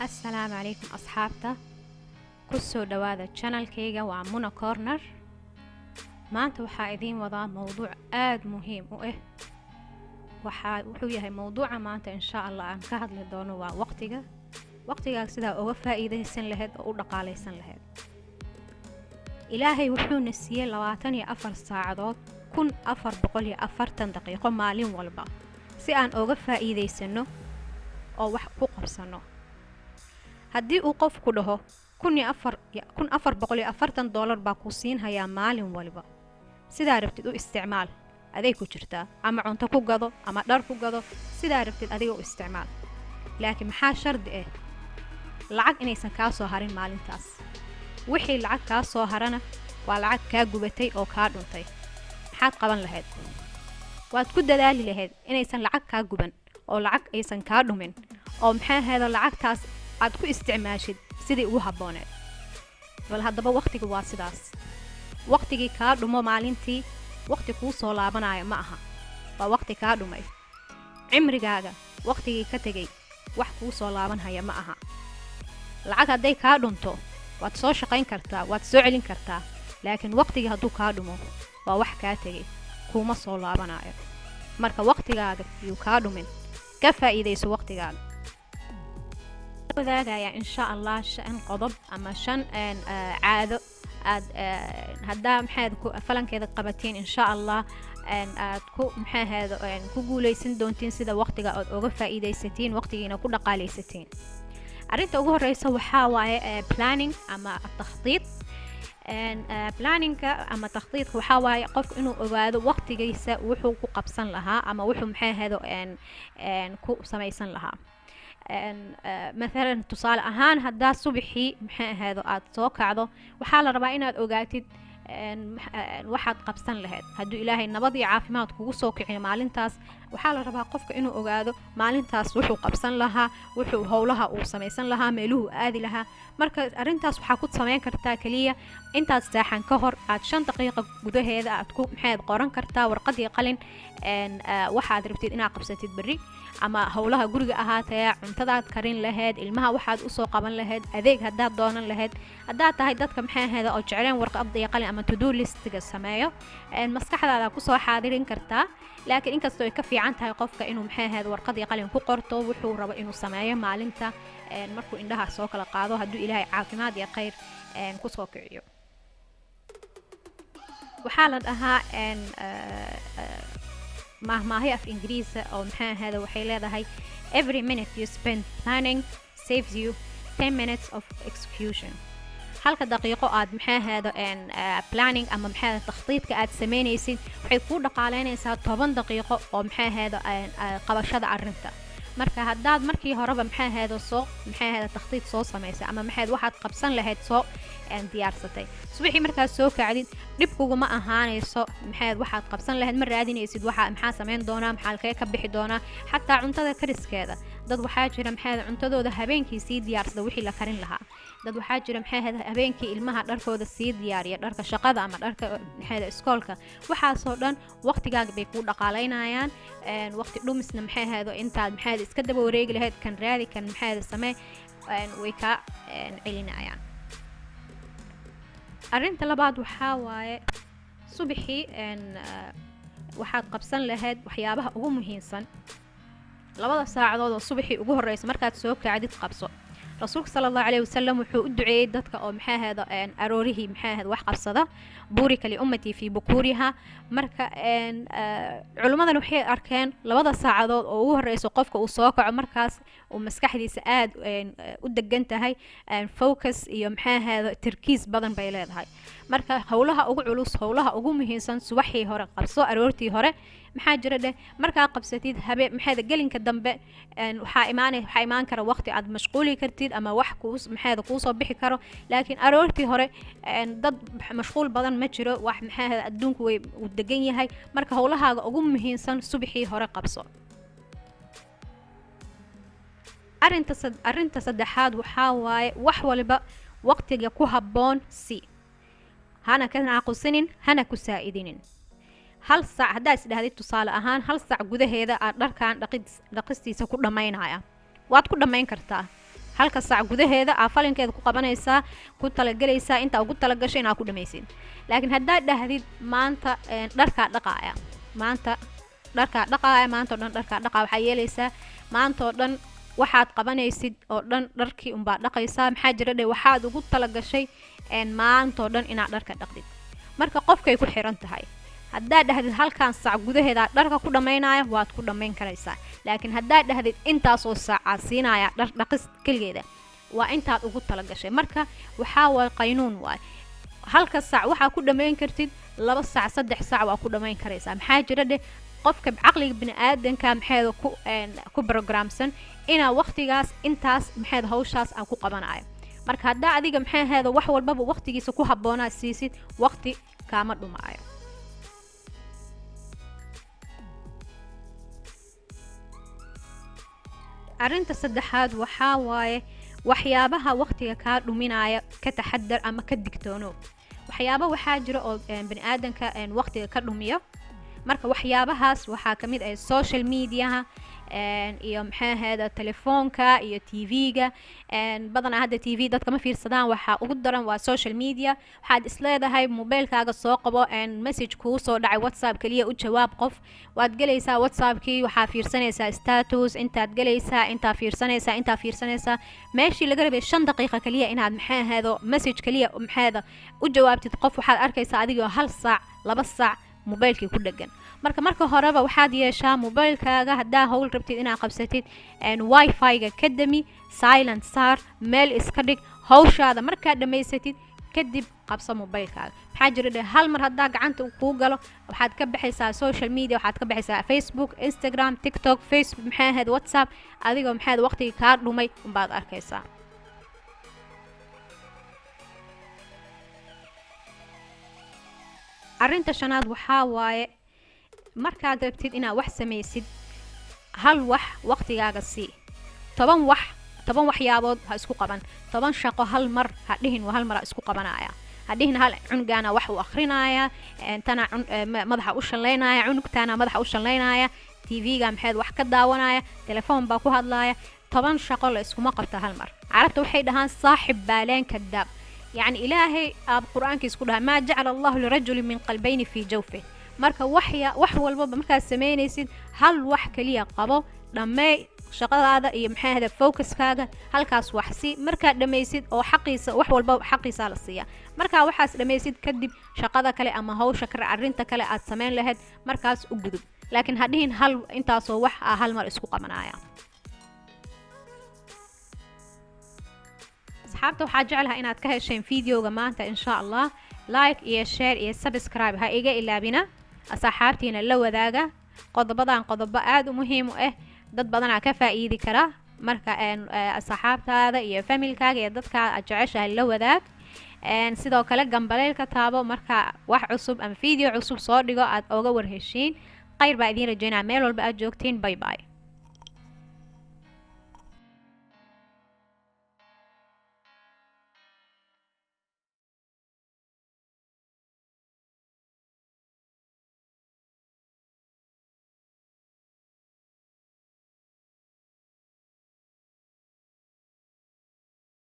Assalaamu calaykum asxaabta, kusoo dhawaada channelkayga, waa Muna Corner. Maanta waxaa idiin wadaa mowduuc aada muhiim u ah. Waxaa wuxuu yahay mowduuca maanta insha Allah aan ka hadli doono waa waqtiga, waqtigaaga sidaa uga faa'iidaysan lahayd oo u dhaqaalaysan lahayd. Ilaahay wuxuuna siiyey 24 saacadood, 1440 daqiiqo maalin walba, si aan uga faa'iidaysano oo wax ku qabsano. Haddii uu qofku dhaho $1440 baa ku siinhayaa maalin walba, sidaa rabtid u isticmaal, aday ku jirtaa, ama cunto ku gado ama dhar ku gado, sidaa rabtid adiga u isticmaal, laakiin maxaa shardi ah? Lacag inaysan kaa soo harin maalintaas. Wixii lacag kaa soo harana waa lacag kaa gubatay oo kaa dhuntay. Maxaad qaban lahayd? Waad ku dadaali lahayd inaysan lacag kaa guban oo lacag aysan kaa dhumin, oo maxaa ahaydo lacagtaas aad ku isticmaashid sidii ugu habbooneed. Bal haddaba waqtiga waa sidaas. Waqtigii kaa dhumo maalintii, waqti kuu soo laabanayo ma aha, waa waqti kaa dhumay. Cimrigaaga waqtigii ka tegay wax kuu soo laabanhaya ma aha. Lacag hadday kaa dhunto, waad soo shaqayn kartaa, waad soo celin kartaa, laakiin waqtigii hadduu kaa dhumo, waa wax kaa tegay, kuuma soo laabanayo. Marka waqtigaaga yuu kaa dhumin, ka faa'iidayso waqtigaaga. Wadaagaya insha Allah shan qodob ama shan caado aad haddaa maxaad ku falankeeda qabatiin, insha Allah aad ku maxaaheeda ku guuleysan doontiin sida waqtiga aad uga faa'iidaysatiin, waqtigiina ku dhaqaalaysatiin. Arrinta ugu horeysa waxaa waaye planning ama takhdiid. Planningka ama takhdiidka waxaa waaye qofku inuu ogaado waqtigiisa wuxuu ku qabsan lahaa ama wuxuu maxaaheedo ku samaysan lahaa. Mathalan, tusaale ahaan, haddaa subaxii maxay ahayd aad soo kacdo, waxaa la rabaa inaad ogaatid waxaad qabsan lahayd. Hadduu Ilaahay nabad iyo caafimaad kugu soo kiciyo maalintaas, waxaa la rabaa qofka inuu ogaado maalintaas wuxuu qabsan lahaa, wuxuu howlaha uu samaysan lahaa, meeluhu aadi lahaa. Marka arrintaas waxaa ku samayn kartaa keliya intaad seexan ka hor aad 5 daqiiqa gudaheeda aad ku maxayd qoran kartaa warqadii qalin waxaad rabtid inaad qabsatid berri, ama howlaha guriga ahaatee, cuntadaad karin lahayd, ilmaha waxaad usoo qaban lahayd, adeeg haddaad doonan lahayd. Haddaad tahay dadka maxay ahayd oo jecleen warqad iyo qalin ama to do listiga sameeyo, maskaxdaada kusoo xaadirin kartaa, laakiin inkastoo ay ka fiican tahay qofka inuu maxay ahayd warqad iyo qalin ku qorto wuxuu rabo inuu sameeyo maalinta markuu indhaha soo kala qaado, hadduu Ilaahay caafimaad iyo khayr kusoo kiciyo. Waxaa la dhahaa maahmaahyo af Ingiriisa oo maxay ahayd waxay leedahay: "Every minute you spend planning saves you 10 minutes of execution." Halka daqiiqo aad maxay ahayd planning ama maxay ahayd takhdiidka aad sameynaysid waxay kuu dhaqaaleynaysaa 10 daqiiqo oo maxay ahayd qabashada arrinta. Marka haddaad markii horeba maxay ahayd soo maxay ahayd takhdiid soo samaysay ama maxay waxaad qabsan lahayd soo diyaarsatay, subaxii markaad soo kacdid dhib kuguma ahaanayso. Maxay waxaad qabsan lahayd ma raadinaysid, waxa maxaa samayn doonaa, maxaa halkee ka bixi doonaa. Xataa cuntada kariskeeda, dad waxaa jira maxay cuntadooda habeenkii sii diyaarsada wixii la karin lahaa. Dad waxaa jira maxay ahayd habeenkii ilmaha dharkooda sii diyaariya, dharka shaqada ama dharka maxay iskoolka. Waxaasoo dhan waqtigaaga bay kuu dhaqaalaynayaan, waqti dhumisna maxay ahayd intaad maxay iska daba wareegi lahayd, kan raadi, kan maxay samee, way kaa celinayaan. Arrinta labaad waxaa waaye subaxii waxaad qabsan lahayd waxyaabaha ugu muhiimsan 2da saacadood oo subaxii ugu horeysa markaad soo kacdid qabso. Rasuulka sala Allahu caleyhi wasalam wuxuu u duceeyey dadka oo maxay ahayd aroorihii maxay ahayd wax qabsada: "بورك لأمتي في بكورها." Marka culimmadan waxay arkeen 2da saacadood oo ugu horeysa qofka uu soo kaco, markaas uu maskaxdiisa aad u degan tahay, focus iyo maxay ahayd tarkiis badan bay leedahay. Marka howlaha ugu culus, howlaha ugu muhiimsan subaxii hore qabso, aroortii hore. Maxaa jira dheh, markaa qabsatid habe maxayda gelinka dambe waxaa imaan kara waqti aad mashquuli kartid ama wax kuu maxayda kuusoo bixi karo, laakiin aroortii hore dad mashquul badan ma jiro, wax maxay ahayd adduunku way uu degan yahay. Marka howlahaaga ugu muhiimsan subaxii hore qabso. Arrinta saddexaad waxaa waaye wax waliba waqtiga ku habboon si hana ka naaqusinin, hana ku saa'idinin. Hal saac haddaa isdhahdid, tusaale ahaan, hal saac gudaheeda aad dharkan dhaqistiisa ku dhammaynaya, waad ku dhammayn kartaa. Halka saac gudaheeda aa falinkeeda ku qabanaysaa, ku talagelaysaa intaa ugu talagashay inaa ku dhamaysid. Laakiin haddaad dhahdid maanta dharkaa dhaqaaya, maanta dharkaa dhaqaaya, maanta oo dhan dharkaa dhaqaa, waxaa yeelaysaa maanta oo dhan waxaad qabanaysid oo dhan dharkii unbaa dhaqaysaa. Maxaa jira dhe, waxaad ugu talagashay maanta oo dhan inaad dharka dhaqdid. Marka qofkay ku xiran tahay. Haddaad dhahdid halkan saac gudaheeda dharka ku dhammaynaya, waad ku dhammayn karaysaa. Laakiin haddaad dhahdid intaasoo saacaa siinaya dhar dhaqis keligeeda, waa intaad ugu talagashay. Marka waxaa waay qaynuun waay. Halka saac waxaa ku dhammayn kartid, 2 saac, 3 saac waa ku dhammayn karaysaa. Maxaa jira dheh, qofka caqliga bini-aadanka maxeeda ku programsan inaa waqtigaas intaas maxeed hawshaas aan ku qabanayo. Marka haddaa adiga maxay ahayd wax walbaba waqtigiisa ku habboonaa siisid, waqti kaama dhumaayo. Arrinta saddexaad waxaa waaye waxyaabaha waqtiga kaa dhuminaya ka taxadar ama ka digtoono. Waxyaaba waxaa jira oo bini aadanka waqtiga ka dhumiyo. Marka waxyaabahaas waxaa ka mid ah social mediaha iyo maxay ahayd telefoonka iyo TV-ga. Badanaa hadda TV dadka ma fiirsadaan, waxaa ugu daran waa social media. Waxaad isleedahay mobilkaaga soo qabo, message kuu soo dhacay WhatsApp kaliya u jawaab qof. Waad gelaysaa WhatsAppkii, waxaa fiirsanaysaa status, intaad gelaysaa, intaa fiirsanaysaa, intaa fiirsanaysaa, meeshii laga rabay 5 daqiiqa kaliya inaad maxay ahaydo message kaliya maxay u jawaabtid qof, waxaad arkaysaa adigoo hal saac, 2 saac mobilkii ku dhegan. Marka horeba waxaad yeeshaa mobilkaaga haddaa howl rabtid inaad qabsatid, WiFi-ga ka dami, silent saar, meel iska dhig. Hawshaada markaad dhammaysatid kadib qabso mobilkaaga. Maxaa jira dhe, hal mar haddaa gacanta kuu galo, waxaad ka baxaysaa social media, waxaad ka baxaysaa Facebook, Instagram, TikTok, Facebook, maxay ahayd WhatsApp, adigoo maxay waqtigii kaa dhumay unbaad arkaysaa. Arrinta shanaad waxaa waaye markaad rabtid inaad wax samaysid, hal wax waqtigaaga sii. 10 wax, 10 waxyaabood ha isku qaban. 10 shaqo hal mar ha dhihin waa hal mar ha isku qabanaya. Ha dhihin hal cunugaana wax uu akrinaya, tana madaxa u shanlaynaya, cunugtaana madaxa u shanlaynaya, TV-ga maxayd wax ka daawanaya, telefoon baa ku hadlaya. 10 shaqo la iskuma qabta hal mar. Carabta waxay dhahaan saaxib baaleen kadaab. Yacni Ilaahay aab Qur-aankiis ku dhahay maa jacala Allahu lirajuli min qalbayni fii jawfih. Marka waxya wax walbaba markaad samaynaysid, hal wax kaliya qabo, dhammeey shaqadaada iyo maxay ahda focuskaaga halkaas wax si. Markaad dhammaysid oo xaqiisa, wax walba xaqiisaa la siiya, markaa waxaas dhammaysid kadib shaqada kale ama hawsha kale, arrinta kale aad samayn lahayd, markaas u gudub. Laakiin ha dhihin hal intaasoo wax ah hal mar isku qabanaya. Asxaabta, waxaa jeclaha inaad ka hesheen videoga maanta. Insha Allah like iyo share iyo subscribe ha iga ilaabina, asxaabtiina la wadaaga. Qodobadan qodobo aada u muhiim u ah, dad badanaa ka faa'iidi kara. Marka asxaabtaada iyo familkaaga iyo dadka aad jeceshahay la wadaag. Sidoo kale gambaleelka taabo, marka wax cusub ama video cusub soo dhigo aad oga warheshiin. Khayr baa idiin rajeynaya meel walba aad joogtiin. Bye bye.